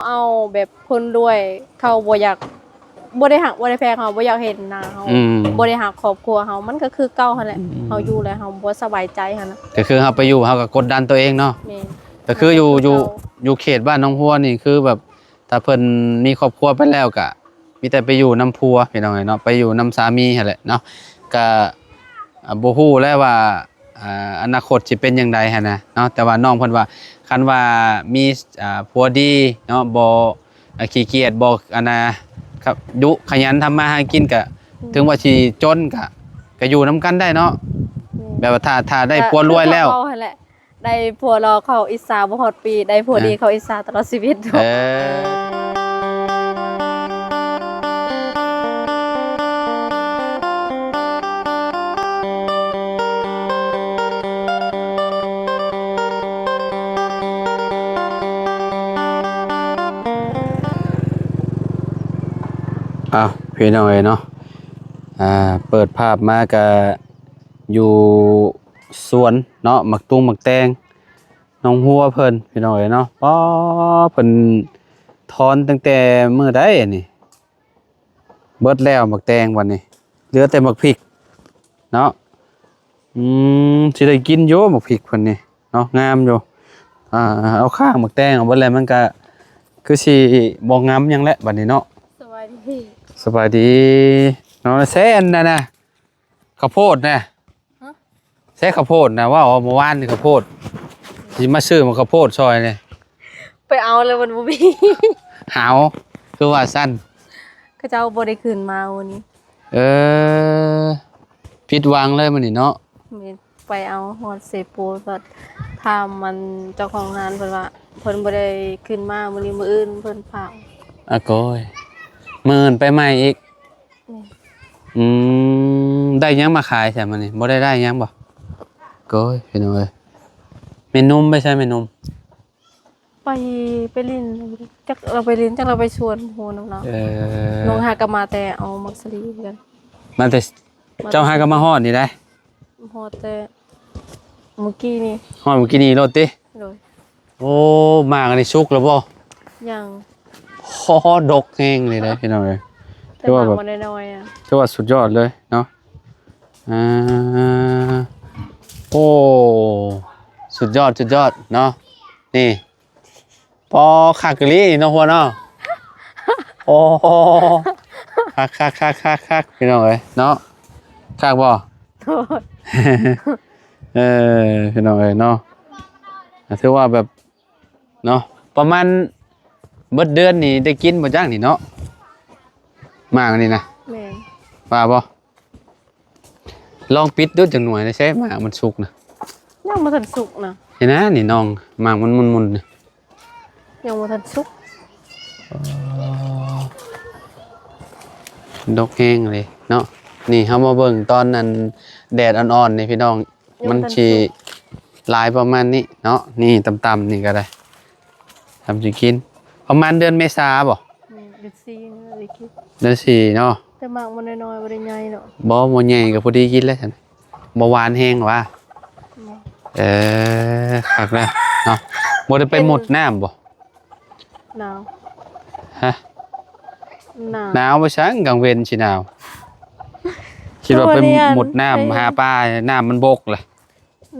ເອົາແບບຄົນລວຍ ເຂົາບໍ່ຢາກ ບໍ່ໄດ້ຮັກບໍ່ໄດ້ແພງເຮົາ ບໍ່ຢາກເຫັນໜ້າເຮົາ ອືມ ບໍ່ໄດ້ຮັກຄອບຄົວເຮົາ ມັນກໍຄືເກົ່າຫັ້ນແຫຼະ ອືມ ເຮົາຢູ່ແລ້ວເຮົາບໍ່ສະບາຍໃຈຫັ້ນນະ ກໍຄືເຮົາໄປຢູ່ເຮົາກໍກົດດັນຕົວເອງເນາະ ແມ່ນ ກໍຄືຢູ່ ຢູ່ ຢູ່ເຂດບ້ານໜອງຮົວນີ້ ຄືແບບ ຖ້າເພິ່ນມີຄອບຄົວໄປແລ້ວກະ ມີແຕ່ໄປຢູ່ນຳຜົວພີ່ນ້ອງເອີຍເນາະ ໄປຢູ່ນຳສາມີຫັ້ນແຫຼະເນາະ ກະ ອ່າ ບໍ່ຮູ້ແຫຼະວ່າ ອ່າ ອະນາຄົດຊິເປັນຈັ່ງໃດຫັ້ນນະເນາະ ແຕ່ວ່ານ້ອງເພິ່ນວ່າ ຄັນວ່າມີ ອ່າ ຜົວດີເນາະ ບໍ່ ອ່າ ຂີ້ກຽດ ບໍ່ ອັນນາ ດຸຂະຫຍັນທຳມາຫາກິນ ກະ ອືມ ເຖິງວ່າຊິຈົນກະ ກະຢູ່ນຳກັນໄດ້ເນາະ ອືມ ແບບວ່າຖ້າ ຖ້າໄດ້ຜົວລວຍແລ້ວ ຄືເຂົາເວົ້າຫັ້ນແຫຼະ ໄດ້ຜົວຫຼໍ່ເຂົາອິດສາບໍ່ຮອດປີ ໄດ້ຜົວດີ ເອີ ເຂົາອິດສາຕະຫຼອດຊີວິດ. ເອີ ອ້າວ ພີ່ນ້ອງເອີຍເນາະ ອ່າ ເປີດພາບມາກະຢູ່ສວນເນາະ ໝາກຕຸງໝາກແຕງ ໜອງຮົວເພິ່ນ ພີ່ນ້ອງເອີຍເນາະ ປາ ເພິ່ນຖອນຕັ້ງແຕ່ມື້ໃດອັນນີ້ ເບິດແລ້ວໝາກແຕງ ບັດນີ້ເຫຼືອແຕ່ໝາກພິກເນາະ ອືມ ຊິໄດ້ກິນຢູ່ໝາກພິກເພິ່ນນີ້ເນາະ ງາມຢູ່ ອ່າ ເອົາຂ້າງໝາກແຕງອອກເບິດແລ້ວ ມັນກະຄືຊິບໍ່ງາມຫຍັງແຫຼະບັດນີ້ເນາະ. ສະບາຍດີ ສະບາຍດີເນາະ ແຊອັນນັ້ນນະ ເຂົ້າໂພດນະ ຮະ ໃຊ້ເຂົ້າໂພດນະ ເວົ້າເມື່ອວານນີ້ເຂົ້າໂພດ ຊິມາຊື້ໝາກເຂົ້າໂພດຊ່ອຍນີ້ ໄປເອົາແລ້ວມັນບໍ່ມີ ເອົາ ຄືວ່າຊັ້ນ ເຂົາເຈົ້າບໍ່ໄດ້ຂຶ້ນມາມື້ນີ້ ເອີ ຜິດຫວັງເລີຍມື້ນີ້ເນາະ ແມ່ນ ໄປເອົາຮອດເຊໂປ ກໍຖາມມັນເຈົ້າຂອງຮ້ານເພິ່ນວ່າ ເພິ່ນບໍ່ໄດ້ຂຶ້ນມາມື້ນີ້ ມື້ອື່ນເພິ່ນພາ ອາ ໂກຍ ມື້ອື່ນໄປໃໝ່ອີກ ອືມ ໄດ້ຫຍັງມາຂາຍແທ້ມື້ນີ້ ບໍ່ໄດ້ໄດ້ຫຍັງບໍ່? ໂກຍ ພີ່ນ້ອງເອີຍ ແມ່ນຸ່ມໄປໃສແມ່ນຸ່ມ? ໄປ ໄປຫຼິ້ນ ຈັກລາວໄປຫຼິ້ນ ຈັກລາວໄປສວນ ບໍ່ຮູ້ນຳລາວ ເອີ ນ້ອງຫາກໍມາແຕ່ເອົາໝາກສາລີຄືກັນ ມາແຕ່ ມາແຕ່ ເຈົ້າຫາກໍມາຮອດນີ້ໄດ໋ ຮອດແຕ່ມື້ກີ້ນີ້ ຮອດມື້ກີ້ນີ້ໂລດຕິ? ໂດຍ ໂອ້ ໝາກອັນນີ້ສຸກແລ້ວບໍ່? ຍັງ ໂອ້ ດົກແຮງເລີຍເດ້ພີ່ນ້ອງເອີຍ ແຕ່ ຖືວ່າແບບ ໝາກມັນນ້ອຍໆ ອະ ຖືວ່າສຸດຍອດເລີຍເນາະ ອ່າ ໂອ້ ສຸດຍອດ ສຸດຍອດເນາະ ນີ້ ປໍ ຄັກອີ່ຫຼີເນາະ ຫົວເນາະ ໂອ້ ຄັກໆໆໆ ພີ່ນ້ອງເອີຍເນາະ ຄັກບໍ່? ໂອ້ຍ ເອີ ພີ່ນ້ອງເອີຍເນາະ ຖືວ່າແບບ ເນາະ ປະມານເບິດເດືອນນີ້ໄດ້ກິນບໍ່ຈັກນີ້ເນາະ ໝາກນີ້ນະ ແມ່ນ ວ່າບໍ່? ລອງປິດດູຈັກໜ່ວຍນະ ໃຊ້ໝາກມັນສຸກນະ ຍັງບໍ່ທັນສຸກນະ ເຫັນນະ ນີ້ນ້ອງ ໝາກມັນໝຸ່ນໆນະ ຍັງບໍ່ທັນສຸກ ອໍ ດົກແຮງເລີຍເນາະ ນີ້ເຮົາມາເບິ່ງຕອນອັນແດດອ່ອນໆນີ້ພີ່ນ້ອງ ມັນຊິຫຼາຍປະມານນີ້ເນາະ ນີ້ຕ່ຳໆນີ້ກໍໄດ້ ທຳຊິກິນ ປະມານເດືອນເມສາບໍ່? ແມ່ນ ເດືອນສີ່ນີ້ໄດ້ກິນ ເດືອນສີ່ເນາະ ແຕ່ໝາກມັນນ້ອຍໆ ບໍ່ໄດ້ໃຫຍ່ເນາະ ບໍ່ ບໍ່ໃຫຍ່ກໍພໍດີກິນແລ້ວຊັ້ນ ບໍ່ຫວານແຮງຫວາ ແມ່ນ ເອີ ຄັກແລ້ວເນາະ ບໍ່ໄດ້ໄປມຸດນ້ຳບໍ່? ໜາວ ຮະ ໜາວ ໜາວໄປຊັ້ນ ກາງເວັນຊິໜາວ ຄິດວ່າໄປມຸດນ້ຳຫາປາ ນ້ຳມັນບົກລະ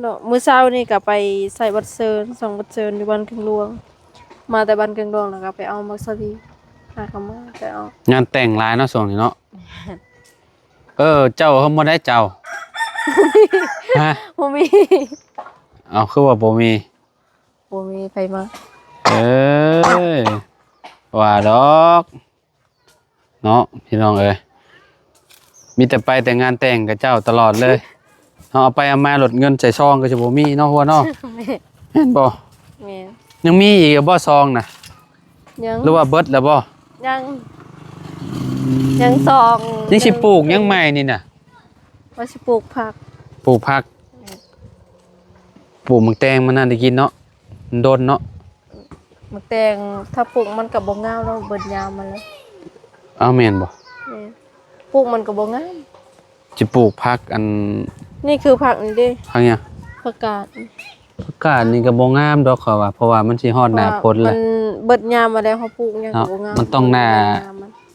ເນາະ ມື້ເຊົ້ານີ້ກໍໄປໃສ່ບັດເຊີນ ສອງບັດເຊີນຢູ່ບ້ານເຄິ່ງຫຼວງ ມາແຕ່ບ້ານເຄິ່ງຫຼວງແລ້ວກໍໄປເອົາໝາກສາລີ ຫາກໍມາໄປເອົາ ງານແຕ່ງຫຼາຍເນາະຊ່ວງນີ້ເນາະ ແມ່ນ ເອີ ເຈົ້າເຮີ້ມບໍ່ໄດ້ເຈົ້າ ຮະ ບໍ່ມີ ເອົາ ຄືວ່າບໍ່ມີ ບໍ່ມີໃຜມາ ເອີຍ ວ່າດອກ ເນາະ ພີ່ນ້ອງເອີຍ ມີແຕ່ໄປແຕ່ງານແຕ່ງຂະເຈົ້າຕະຫຼອດເລີຍ ເຮົາເອົາໄປເອົາມາໂລດ ເງິນໃສ່ຊອງກໍຊິບໍ່ມີເນາະ ຫົວເນາະ ແມ່ນ ແມ່ນບໍ່? ແມ່ນ ຍັງມີອີກບໍ່ຊອງນະ? ຍັງ ຫຼືວ່າເບິດແລ້ວບໍ່? ຍັງ ຍັງຊອງ ຍັງຊິປູກຫຍັງໃໝ່ນີ້ນະ? ວ່າຊິປູກຜັກ ປູກຜັກ ແມ່ນ ປູກໝາກແຕງມັນນານໄດ້ກິນເນາະ ມັນດົນເນາະ ໝາກແຕງ ຖ້າປູກມັນກໍບໍ່ງາມແລ້ວ ເບິດຍາມມັນແລ້ວ ອ້າວ ແມ່ນບໍ່? ແມ່ນ ປູກມັນກໍບໍ່ງາມ ຊິປູກຜັກອັນ ນີ້ຄືຜັກນີ້ເດ້ ຜັກຫຍັງ? ຜັກກາດ ຜັກກາດນີ້ກໍບໍ່ງາມດອກ ຂ້ອຍວ່າ ເພາະວ່າມັນຊິຮອດໜ້າຝົນແລ້ວ ມັນເບິດຍາມມາແລ້ວ ເຮົາປູກຫຍັງກໍບໍ່ງາມ ເນາະ ມັນຕ້ອງໜ້າ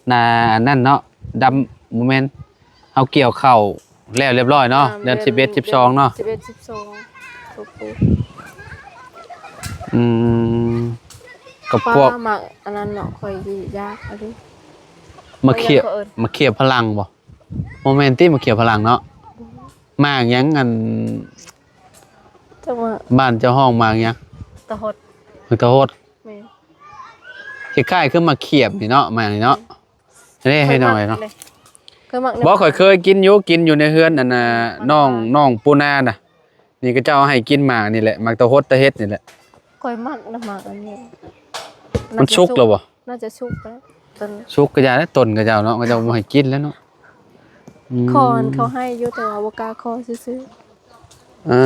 ໜ້າອັນນັ້ນເນາະ ດຳ ບໍ່ແມ່ນ ເຮົາກ່ຽວເຂົ້າແລ້ວລຽບຮ້ອຍເນາະ ອ່າ ເດືອນສິບເອັດ ສິບສອງເນາະ ສິບເອັດ ສິບສອງ ອືມ ກັບພວກ ປາ ໝາກອັນນັ້ນເນາະ ຂ້ອຍຢາກອັນນີ້ ໝາກຂຽບ ໝາກຂຽບຝຣັ່ງບໍ່? ບໍ່ແມ່ນຕິ ໝາກຂຽບຝຣັ່ງເນາະ ໝາກຫຍັງ ອັນ ຈັກໝາກ ບ້ານເຈົ້າຮ້ອງໝາກຫຍັງ? ຕະຫົດ ໝາກຕະຫົດ ແມ່ນ ຄ້າຍໆຄືໝາກຂຽບນີ້ເນາະ ໝາກນີ້ເນາະ ເດ້ ເດ້ ນ້ອງເອີຍເນາະ ຂ້ອຍມັກເດ້ ຂ້ອຍມັກ ບໍ່ ຂ້ອຍເຄີຍກິນຢູ່ ກິນຢູ່ໃນເຮືອນອັນນ່າ ນ້ອງ ນ້ອງປູນານະ ນີ້ເຂົາເຈົ້າໃຫ້ກິນໝາກນີ້ແຫຼະ ໝາກຕະຫົດຕະເຫັດນີ້ແຫຼະ ຂ້ອຍມັກນະ ໝາກອັນນີ້ ມັນສຸກແລ້ວບໍ່? ໜ້າຈະສຸກແລ້ວ ຕົ້ນ ສຸກກໍຢ່າແລ້ວ ຕົ້ນເຂົາເຈົ້າເນາະ ເຂົາເຈົ້າບໍ່ໃຫ້ກິນແລ້ວເນາະ ອືມ ຂໍເຂົາໃຫ້ຢູ່ ແຕ່ວ່າບໍ່ກ້າຂໍຊື່ໆ ເອີ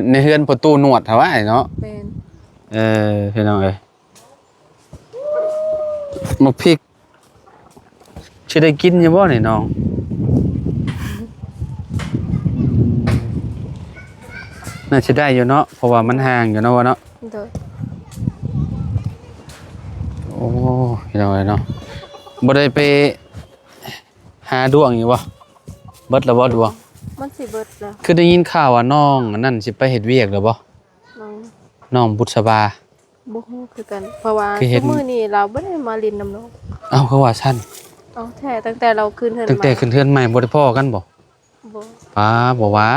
ໃນເຮືອນພໍ່ຕູ້ໜວດຫັ້ນຫວາເນາະ ແມ່ນ ເອີ ພີ່ນ້ອງເອີຍ ໝາກພິກຊິໄດ້ກິນຢູ່ບໍ່ນີ້ນ້ອງ? ໜ້າຊິໄດ້ຢູ່ເນາະ ເພາະວ່າມັນຫ່າງຢູ່ເນາະ ວ່າເນາະ ໂດຍ ໂອ້ ພີ່ນ້ອງເອີຍເນາະ ບໍ່ໄດ້ໄປຫາດ້ວງຢູ່ບໍ່? ເບິດແລ້ວບໍ່ດ້ວງ? ມັນຊິເບິດແລ້ວ ຄືໄດ້ຍິນຂ່າວວ່ານ້ອງອັນນັ້ນຊິໄປເຮັດວຽກແລ້ວບໍ່? ນ້ອງ ນ້ອງບຸດສະບາ ບໍ່ຮູ້ຄືກັນ ເພາະວ່າຊຸມມື້ນີ້ລາວບໍ່ໄດ້ມາຫຼິ້ນນຳນ້ອງ ເອົ້າ ຄືວ່າຊັ້ນ ເອົ້າ ແທ້ ຕັ້ງແຕ່ລາວຂຶ້ນເຮືອນ ຕັ້ງແຕ່ຂຶ້ນເຮືອນໃໝ່ບໍ່ໄດ້ພໍ້ກັນບໍ່? ບໍ່ ປ້າ ບໍ່ວ່າ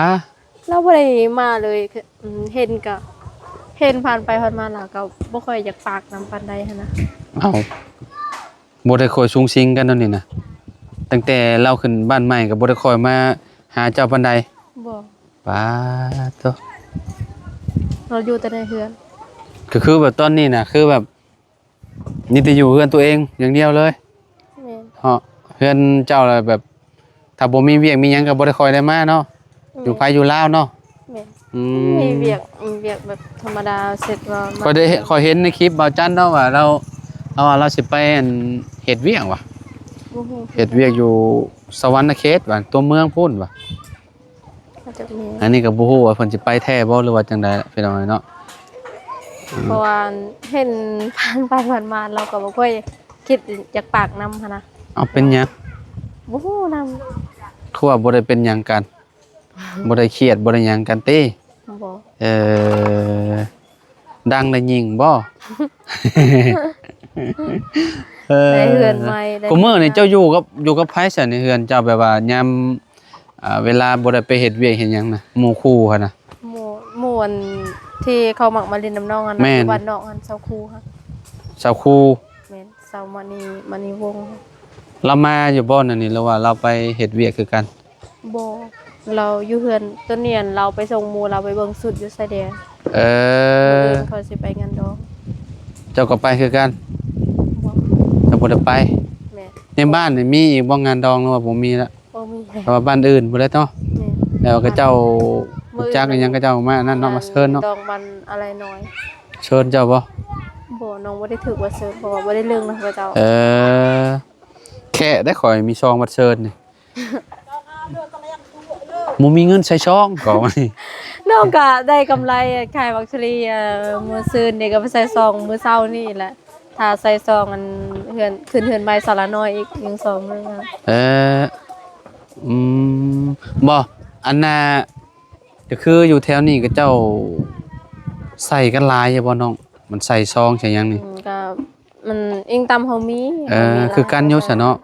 ລາວບໍ່ໄດ້ມາເລີຍ ອືມ ເຫັນກະ ເຫັນຜ່ານໄປຜ່ານມາ ລາວກໍບໍ່ຄ່ອຍຢາກປາກນຳປານໃດຫັ້ນນະ ເອົ້າ ບໍ່ໄດ້ຄ່ອຍສຸງສິງກັນເນາະນີ້ນະ ຕັ້ງແຕ່ລາວຂຶ້ນບ້ານໃໝ່ກໍບໍ່ໄດ້ຄ່ອຍມາຫາເຈົ້າປານໃດ ບໍ່ ປາໂຕ ເຮົາຢູ່ແຕ່ໃນເຮືອນ ກໍຄືແບບຕອນນີ້ນະ ຄືແບບມີແຕ່ຢູ່ເຮືອນຕົວເອງຢ່າງດຽວເລີຍ ແມ່ນ ເນາະ ເຮືອນເຈົ້າລະແບບ ຖ້າບໍ່ມີວຽກມີຫຍັງກໍບໍ່ໄດ້ຄ່ອຍໄດ້ມາເນາະ ແມ່ນ ຢູ່ໄທຢູ່ລາວເນາະ ແມ່ນ ອືມ ມີວຽກ ອືມ ວຽກແບບທຳມະດາ ເສັດວ່າ ຂ້ອຍໄດ້ ຂ້ອຍເຫັນໃນຄລິບບ່າວຈັນເນາະ ວ່າລາວ ລາວວ່າລາວຊິໄປ ອັນ ເຮັດວຽກວ່າ ບໍ່ຮູ້ ເຮັດວຽກຢູ່ສະຫວັນນະເຂດວ່າ ຕົວເມືອງພຸ້ນວ່າ ອາດຈະແມ່ນ ອັນນີ້ກໍບໍ່ຮູ້ວ່າເພິ່ນຊິໄປແທ້ບໍ່ ຫຼືວ່າຈັ່ງໃດພີ່ນ້ອງເອີຍເນາະ ເພາະວ່າເຫັນຜ່ານໄປຜ່ານມາ ລາວກໍບໍ່ຄ່ອຍຄິດຢາກປາກນຳຫັ້ນນະ ເອົ້າ ເປັນຫຍັງ? ບໍ່ຮູ້ນຳ ຄືວ່າບໍ່ໄດ້ເປັນຫຍັງກັນ ບໍ່ໄດ້ຄຽດ ບໍ່ໄດ້ຫຍັງກັນຕິ? ບໍ່ ເອີ ດັງໄດ້ຍິງບໍ່? ເອີ ໄດ້ເຮືອນໃໝ່ ໄດ້ ຄູ່ມື້ນີ້ເຈົ້າຢູ່ກັບ ຢູ່ກັບໃຜຊັ້ນໃນເຮືອນເຈົ້າ ແບບວ່າຍາມ ອ່າ ເວລາບໍ່ໄດ້ໄປເຮັດວຽກເຮັດຫຍັງນະ ໝູ່ຄູ່ຫັ້ນນະ? ໝູ່ ໝູ່ອັນທີ່ເຂົາມັກມາຫຼິ້ນນຳນ້ອງຫັ້ນນະ ແມ່ນ ຢູ່ບ້ານນອກຫັ້ນ ຊາວຄູ່ຫັ້ນ ຊາວຄູ່ ແມ່ນ ຊາວມະນີ ມະນີວົງ ລາວມາຢູ່ບໍ່ແນວນີ້ ຫຼືວ່າລາວໄປເຮັດວຽກຄືກັນ? ບໍ່ ລາວຢູ່ເຮືອນ ຕອນນີ້ ອັນ ລາວໄປສົ່ງໝູ່ ລາວໄປເບິ່ງຊຸດຢູ່ຊາຍແດນ ເອີ ມື້ອື່ນເຂົາຊິໄປງານດອງ ເຈົ້າກໍໄປຄືກັນ? ບໍ່ ເຈົ້າບໍ່ໄດ້ໄປ ແມ່ນ ໃນບ້ານນີ້ມີອີກບໍ່ງານດອງ ຫຼືວ່າບໍ່ມີລະ? ບໍ່ມີ ແຕ່ວ່າບ້ານອື່ນພຸ້ນແຫຼະເນາະ ແມ່ນ ແລ້ວເຂົາເຈົ້າ ມື້ອື່ນ ຮູ້ຈັກອີ່ຫຍັງ ເຂົາເຈົ້າມານັ້ນເນາະ ມາເຊີນເນາະ ດອງບ້ານອາໄລນ້ອຍ ເຊີນເຈົ້າບໍ່? ບໍ່ ນ້ອງບໍ່ໄດ້ຖືກບັດເຊີນ ເພາະວ່າບໍ່ໄດ້ເລື່ອງນຳເຂົາເຈົ້າ ເອີ ແຄະໄດ້ ຂ້ອຍມີຊອງບັດເຊີນນີ້ ບໍ່ມີເງິນໃສ່ຊອງ ກໍວ່ານີ້ ນ້ອງກໍໄດ້ກຳໄລຂາຍໝາກທຸລີ ເອີ ມື້ຊືນນີ້ກໍໄປໃສ່ຊອງ ມື້ເຊົ້ານີ້ແຫຼະ ຖ້າໃສ່ຊອງ ອັນ ເຮືອນ ຂຶ້ນເຮືອນໃໝ່ສາລານ້ອຍອີກ ຍັງຊອງໜຶ່ງ ເອີ ອືມ ບໍ່ ອັນນ່າ ກໍຄືຢູ່ແຖວນີ້ເຂົາເຈົ້າໃສ່ກັນຫຼາຍຢູ່ບໍ່ນ້ອງ? ມັນໃສ່ຊອງໃສ່ຫຍັງນີ້ ອືມ ກໍ ມັນອີງຕາມເຮົາມີ ເອີ ເຮົາມີຫຼາຍ ຄືກັນຢູ່ຊະເນາະ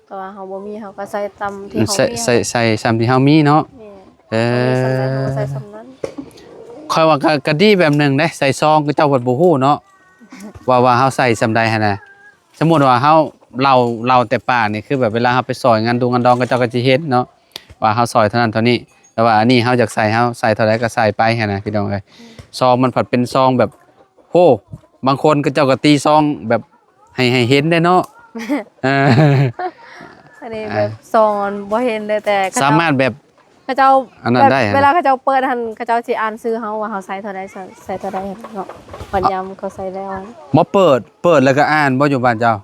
ແຕ່ວ່າເຮົາບໍ່ມີ ເຮົາກໍໃສ່ຕາມທີ່ເຮົາມີ ໃສ່ ໃສ່ ໃສ່ສ່ຳທີ່ເຮົາມີເນາະ ແມ່ນ ເອີ ເຮົາມີສ່ຳໃດເຮົາກໍໃສ່ສ່ຳນັ້ນ ຂ້ອຍວ່າກໍ ກໍດີແບບໜຶ່ງເດ້ ໃສ່ຊອງ ເຂົາເຈົ້າເພິ່ນບໍ່ຮູ້ເນາະ ວ່າ ວ່າເຮົາໃສ່ສ່ຳໃດຫັ້ນນະ ສົມມຸດວ່າເຮົາເລົ່າ ເລົ່າແຕ່ປາກນີ້ ຄືແບບເວລາເຮົາໄປຊອຍງານດົງງານດອງ ເຂົາເຈົ້າກໍຊິເຫັນເນາະ ວ່າເຮົາຊອຍເທົ່ານັ້ນເທົ່ານີ້ ແຕ່ວ່າອັນນີ້ເຮົາຢາກໃສ່ ເຮົາໃສ່ເທົ່າໃດກໍໃສ່ໄປຫັ້ນນະ ພີ່ນ້ອງເອີຍ ຊອງມັນພັດເປັນຊອງແບບ ໂອ້ ບາງຄົນເຂົາເຈົ້າກໍຕີຊອງແບບໃຫ້ ໃຫ້ເຫັນໄດ້ເນາະ ເອີ ອັນນີ້ແບບ ອ່າ ຊອງມັນບໍ່ເຫັນເດ້ ແຕ່ເຂົາເຈົ້າ ສາມາດແບບ ເຂົາເຈົ້າ ອັນນັ້ນໄດ້ ແບບ ເວລາເຂົາເຈົ້າເປີດຫັ້ນ ເຂົາເຈົ້າຊິອ່ານຊື່ເຮົາວ່າເຮົາໃສ່ເທົ່າໃດ ໃສ່ ໃສ່ເທົ່າໃດເນາະ ບັດຍາມເຂົາໃສ່ແລ້ວ ບໍ່ເປີດ ເປີດແລ້ວກໍອ່ານບໍ່ຢູ່ບ້ານເຈົ້າ?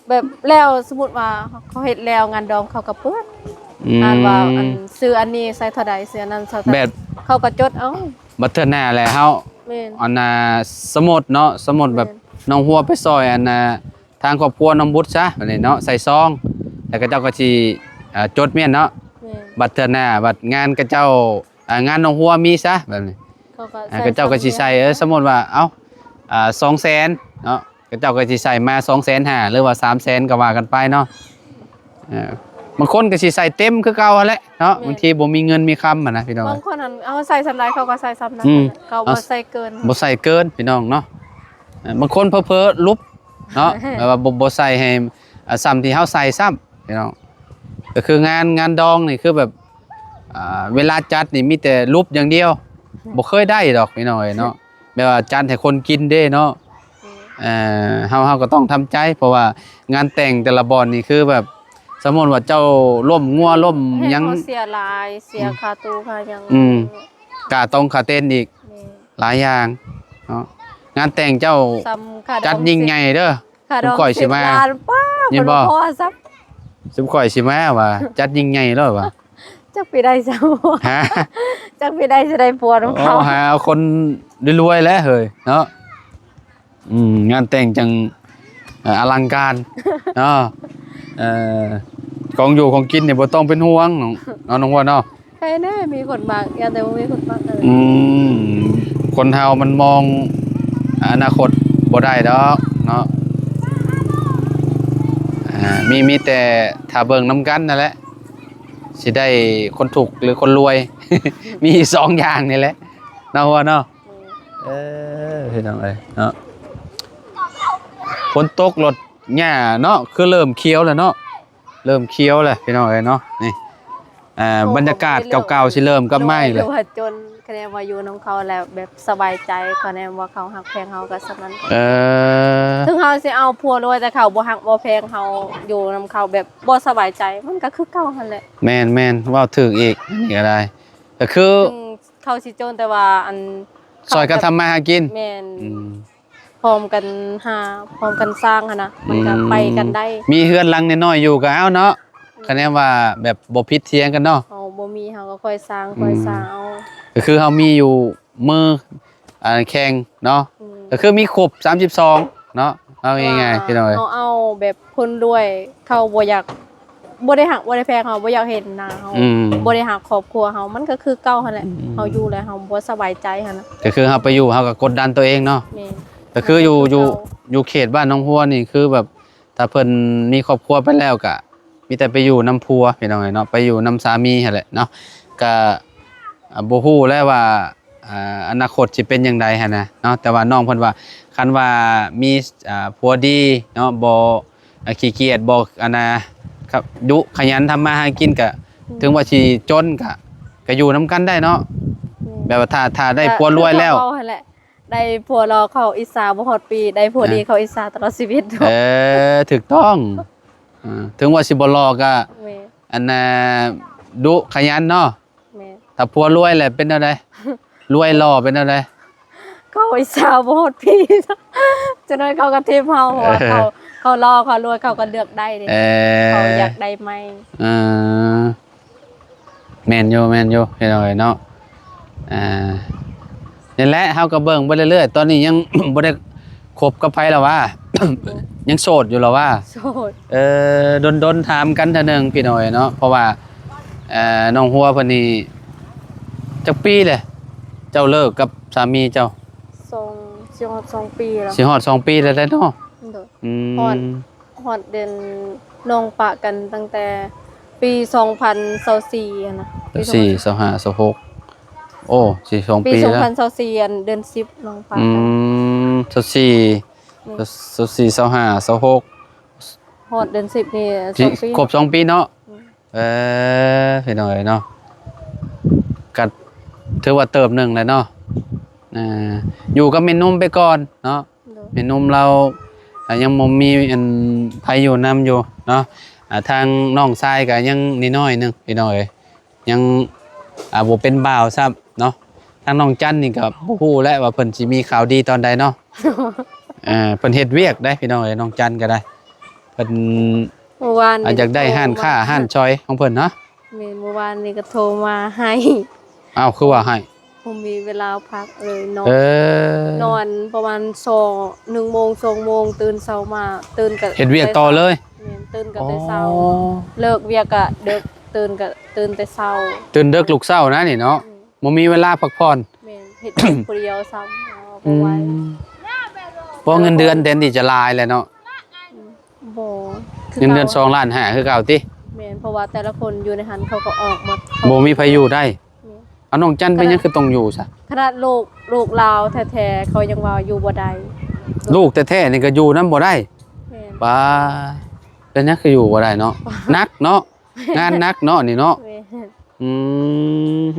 ແບບແລ້ວ ສົມມຸດວ່າເຂົາເຮັດແລ້ວງານດອງ ເຂົາກໍເປີດ ອືມ ອ່ານວ່າ ອັນ ຊື້ອັນນີ້ໃສ່ເທົ່າໃດ ຊື້ອັນນັ້ນໃສ່ເທົ່າໃດ ແບບ ເຂົາກໍຈົດເອົາ ບັດເທື່ອໜ້າແຫຼະເຮົາ ແມ່ນ ອັນນ່າ ສົມມຸດເນາະ ສົມມຸດແບບ ແມ່ນ ນ້ອງຫົວໄປຊ່ອຍ ອັນນ່າ ທາງຄອບຄົວນ້ອງບຸດຊະ ບັດນີ້ເນາະ ໃສ່ຊອງ ແລ້ວເຂົາເຈົ້າກໍຊິ ເອີ ຈົດແມ່ນເນາະ ແມ່ນ ບັດເທື່ອໜ້າ ບັດງານເຂົາເຈົ້າ ອ່າ ງານນ້ອງຫົວມີຊະ ແບບນີ້ ເຂົາກໍ ອ່າ ໃສ່ ເຂົາເຈົ້າກໍຊິໃສ່ ສ່ຳນີ້ ເອີ ສົມມຸດວ່າ ເອົ້າ ອ່າ ສອງແສນເນາະ ເຂົາເຈົ້າກໍຊິໃສ່ມາສອງແສນຫ້າ ຫຼືວ່າສາມແສນ ກໍວ່າກັນໄປເນາະ ເອີ ບາງຄົນກໍຊິໃສ່ເຕັມຄືເກົ່າຫັ້ນແຫຼະເນາະ ແມ່ນ ບາງທີບໍ່ມີເງິນມີຄຳຫັ້ນນະ ພີ່ນ້ອງ ບາງຄົນຫັ້ນເຮົາໃສ່ສ່ຳໃດ ເຂົາກໍໃສ່ສ່ຳນັ້ນ ອືມ ເຂົາບໍ່ໃສ່ເກີນ ບໍ່ໃສ່ເກີນ ພີ່ນ້ອງເນາະ ເອີ ບາງຄົນເຜີໆຫຼຸບເນາະ ແບບວ່າບໍ່ ບໍ່ໃສ່ໃຫ້ ອ່າ ສ່ຳທີ່ເຮົາໃສ່ຊ້ຳ ພີ່ນ້ອງ ກໍຄືງານ ງານດອງນີ້ຄືແບບ ອ່າ ເວລາຈັດນີ້ມີແຕ່ຫຼຸບຢ່າງດຽວ ບໍ່ເຄີຍໄດ້ດອກ ພີ່ນ້ອງເອີຍເນາະ ແບບວ່າຈັດໃຫ້ຄົນກິນເດ້ເນາະ ເອີ ເຮົາ ເຮົາກໍຕ້ອງທຳໃຈ ເພາະວ່າງານແຕ່ງແຕ່ລະບ່ອນນີ້ຄືແບບ ສົມມຸດວ່າເຈົ້າລົ້ມງົວລົ້ມຫຍັງ ເຮົາເສຍຫຼາຍ ເສຍ ອືມ ຄ່າຕູ້ຄ່າຫຍັງ ອືມ ຄ່າຕົງຄ່າເຕັນອີກ ແມ່ນ ຫຼາຍຢ່າງເນາະ ງານແຕ່ງເຈົ້າ ສ່ຳຄ່າດອງ ຈັດຍິ່ງໃຫຍ່ເດີ ຄ່າດອງ ຊຸມຂ້ອຍຊິມາ ສິບລ້ານ ປ້າ ເຫັນບໍ່ ບໍ່ພໍຊ້ຳ ຊຸມຂ້ອຍຊິມາວ່າ ຈັດຍິ່ງໃຫຍ່ໂລດວ່າ ຈັກຊິໄດ້ຊະ ຮະ ຈັກຊິໄດ້ ຊິໄດ້ຜົວນຳເຂົາ ໂອ້ ຫາເອົາຄົນລວຍໆແຫຼະເຮີ້ຍເນາະ ອືມ ງານແຕ່ງຈັ່ງ ເອີ ອະລັງການເນາະ ເອີ ຂອງຢູ່ຂອງກິນນີ້ບໍ່ຕ້ອງເປັນຫ່ວງເນາະ ນ້ອງຫົວເນາະ ໃຄແນ່ມີຄົນມັກ ຢ້ານແຕ່ບໍ່ມີຄົນມັກ ອືມ ຄົນເຮົາມັນມອງອະນາຄົດບໍ່ໄດ້ດອກເນາະ ອ່າ ມີ ມີແຕ່ຖ້າເບິ່ງນຳກັນນັ້ນແຫຼະ ຊິໄດ້ຄົນທຸກ ຫຼື ຄົນລວຍ ມີສອງຢ່າງນີ້ແຫຼະ ເນາະ ຫົວເນາະ ເອີ ພີ່ນ້ອງເອີຍເນາະ ຝົນຕົກລົດຫຍ້າເນາະ ຄືເລີ່ມຂຽວແລ້ວເນາະ ເລີ່ມຂຽວແລ້ວ ພີ່ນ້ອງເອີຍເນາະ ນີ້ ອ່າ ໂອ້ ບັນຍາກາດເກົ່າໆຊິເລີ່ມກັບໃໝ່ແລ້ວ ຢູ່ຫາຈົນ ຄະແນນວ່າຢູ່ນຳເຂົາແລ້ວແບບສະບາຍໃຈ ຄະແນນວ່າເຂົາຮັກແພງເຮົາກໍສ່ຳນັ້ນ ເອີ ເຖິງເຮົາຊິເອົາຜົວລວຍ ແຕ່ເຂົາບໍ່ຮັກບໍ່ແພງເຮົາ ຢູ່ນຳເຂົາແບບບໍ່ສະບາຍໃຈ ມັນກໍຄືເກົ່າຫັ້ນແຫຼະ ແມ່ນໆ ເວົ້າຖືກອີກ ອັນນີ້ກໍໄດ້ ກໍຄື ເຖິງເຂົາຊິຈົນ ແຕ່ວ່າອັນ ຊ່ອຍກັນທຳມາຫາກິນ ແມ່ນ ອືມ ພ້ອມກັນຫາ ພ້ອມກັນສ້າງຫັ້ນນະ ມັນກໍ ອືມ ໄປກັນໄດ້ ມີເຮືອນຫຼັງນ້ອຍໆຢູ່ກໍເອົາເນາະ ອືມ ຄະແນນວ່າແບບບໍ່ຜິດຖຽງກັນເນາະ ເຮົາບໍ່ມີເຮົາກໍຄ່ອຍສ້າງ ອືມ ຄ່ອຍສ້າງເອົາ ກໍຄືເຮົາມີຢູ່ມື ອ່າ ແຂ່ງເນາະ ອືມ ກໍຄືມີຄົບສາມສິບສອງເນາະ ເອົາງ່າຍໆ ພີ່ນ້ອງເອີຍ ເຮົາເອົາແບບຄົນລວຍ ເຂົາບໍ່ຢາກ ບໍ່ໄດ້ຮັກບໍ່ໄດ້ແພງເຮົາ ບໍ່ຢາກເຫັນໜ້າເຮົາ ອືມ ບໍ່ໄດ້ຮັກຄອບຄົວເຮົາ ມັນກໍຄືເກົ່າຫັ້ນແຫຼະ ອືມ ເຮົາຢູ່ແລ້ວເຮົາບໍ່ສະບາຍໃຈຫັ້ນນະ ກໍຄືເຮົາໄປຢູ່ເຮົາກໍກົດດັນຕົວເອງເນາະ ແມ່ນ ກໍຄືຢູ່ ຢູ່ ຢູ່ເຂດບ້ານໜອງຫົວນີ້ ຄືແບບ ຖ້າເພິ່ນມີຄອບຄົວໄປແລ້ວ ກໍມີແຕ່ໄປຢູ່ນຳຜົວ ພີ່ນ້ອງເອີຍເນາະ ໄປຢູ່ນຳສາມີຫັ້ນແຫຼະເນາະ ກໍ ອ່າ ບໍ່ຮູ້ແຫຼະວ່າ ອ່າ ອະນາຄົດຊິເປັນຈັ່ງໃດຫັ້ນນະເນາະ ແຕ່ວ່ານ້ອງເພິ່ນວ່າ ຄັນວ່າມີ ອ່າ ຜົວດີເນາະ ບໍ່ ອ່າ ຂີ້ກຽດ ບໍ່ ອັນນ່າ ດຸຂະຫຍັນທຳມາຫາກິນ ກະ ອືມ ເຖິງວ່າຊິຈົນ ກະ ກະຢູ່ນຳກັນໄດ້ເນາະ ອືມ ແບບວ່າຖ້າ ຖ້າໄດ້ຜົວລວຍແລ້ວ ເວົ້າຫັ້ນແຫຼະ ໄດ້ຜົວຫຼໍ່ເຂົາອິດສາບໍ່ຮອດປີ ໄດ້ຜົວດີ ອ່າ ເຂົາອິດສາຕະຫຼອດຊີວິດ ເອີ ຖືກຕ້ອງ ອ່າ ເຖິງວ່າຊິບໍ່ຫຼໍ່ ກະ ແມ່ນ ອັນນ່າ ດຸຂະຫຍັນເນາະ ແມ່ນ ຖ້າຜົວລວຍແລ້ວເປັນແນວໃດ? ລວຍຫຼໍ່ເປັນແນວໃດ? ເຂົາອິດສາບໍ່ຮອດພີ້ ຈັ່ງນັ້ນເຂົາກໍຖິ້ມເຮົາ ເພາະວ່າເຂົາ ເອີ ເຂົາຫຼໍ່ເຂົາລວຍ ເຂົາກໍເລືອກໄດ້ເດ້ ເອີ ເຂົາຢາກໄດ້ໃໝ່ ເອີ ແມ່ນຢູ່ ແມ່ນຢູ່ ພີ່ນ້ອງເອີຍເນາະ ອ່າ ນີ້ແຫຼະ ເຮົາກໍເບິ່ງໄປເລື້ອຍໆ ຕອນນີ້ຍັງບໍ່ໄດ້ ຄົບກັບໃຜລະຫວາ? ຍັງໂສດຢູ່ລະຫວາ? ໂສດ ເອີ ດົນໆຖາມກັນເທື່ອໜຶ່ງພີ່ນ້ອງເນາະ ເພາະວ່າ ເອີ ນ້ອງຫົວເພິ່ນນີ້ຈັກປີແຫຼະ? ເຈົ້າເລີກກັບສາມີເຈົ້າ? ສອງ ຊິຮອດສອງປີແລ້ວ ຊິຮອດສອງປີແລ້ວເນາະ ໂດຍ ອືມ ຮອດ ຮອດເດືອນ ນ້ອງປະກັນຕັ້ງແຕ່ປີສອງພັນຊາວສີ່ຫັ້ນນະ ຊາວສີ່ ຊາວຫ້າ ຊາວຫົກ ໂອ້ ຊິສອງປີແລ້ວ ປີສອງພັນຊາວສີ່ ອັນເດືອນສິບນ້ອງປະກັນ ອືມ ຊາວສີ່ ອືມ ຊາວສີ່ ຊາວຫ້າ ຊາວຫົກ ຮອດເດືອນສິບນີ້ ຊິ ສອງປີ ຄົບສອງປີເນາະ ອືມ ເອີ ພີ່ນ້ອງເອີຍເນາະ ກໍຖືວ່າເຕີບໜຶ່ງແລ້ວເນາະ ອ່າ ຢູ່ກັບແມ່ນົມໄປກ່ອນເນາະ ໂດຍ ແມ່ນົມລາວ ອ່າ ຍັງບໍ່ມີອັນໃຜຢູ່ນຳຢູ່ເນາະ ອ່າ ທາງນ້ອງຊາຍກໍຍັງນ້ອຍໆໜຶ່ງພີ່ນ້ອງເອີຍ ຍັງ ອ່າ ບໍ່ເປັນບ່າວຊ້ຳເນາະ ທາງນ້ອງຈັນນີ້ກໍບໍ່ຮູ້ແຫຼະວ່າເພິ່ນຊິມີຂ່າວດີຕອນໃດເນາະ ເອີ ເພິ່ນເຮັດວຽກເດ້ພີ່ນ້ອງເອີຍ ນ້ອງຈັນກໍໄດ້ ເພິ່ນ ເມື່ອວານນີ້ ອາ ຢາກໄດ້ຮ້ານຄ້າຮ້ານຊອຍຂອງເພິ່ນເນາະ ແມ່ນ ເມື່ອວານນີ້ກໍໂທມາໃຫ້ ອ້າວ ຄືວ່າໃຫ້? ບໍ່ມີເວລາພັກເລີຍ ນອນ ເອີ ນອນປະມານສອງ ໜຶ່ງໂມງ ສອງໂມງ ຕື່ນເຊົ້າມາ ຕື່ນກໍເຮັດວຽກຕໍ່ເລີຍ. ແມ່ນ ຕື່ນກໍແຕ່ເຊົ້າ ອໍ ເລີກວຽກກໍເດິກ ຕື່ນກໍຕື່ນແຕ່ເຊົ້າ ຕື່ນເດິກລຸກເຊົ້ານະນີ້ເນາະ. ອືມ ບໍ່ມີເວລາພັກຜ່ອນ. ແມ່ນ ເຮັດວຽກຜູ້ດຽວຊ້ຳ ອືມ ບໍ່ໄຫວ. ບໍ່ ເງິນເດືອນແທນທີ່ຈະຫຼາຍແຫຼະເນາະ. ອືມ ບໍ່ ຄືເກົ່າ ເງິນເດືອນສອງລ້ານຫ້າຄືເກົ່າຕິ? ແມ່ນ ເພາະວ່າແຕ່ລະຄົນຢູ່ໃນຫັ້ນເຂົາກໍອອກໝົດ ບໍ່ມີໃຜຢູ່ໄດ້. ແມ່ນ ເອົາ ນ້ອງຈັນເປັນຫຍັງຄືຕ້ອງຢູ່ຊະ? ຂະໜາດລູກ ລູກລາວແທ້ໆ ເຂົາຍັງວ່າຢູ່ບໍ່ໄດ້. ລູກແທ້ໆນີ້ກໍຢູ່ນຳບໍ່ໄດ້. ແມ່ນ ປ້າ ເປັນຫຍັງຄືຢູ່ບໍ່ໄດ້ເນາະ? ໜັກເນາະ ງານໜັກເນາະນີ້ເນາະ. ແມ່ນ ອືມ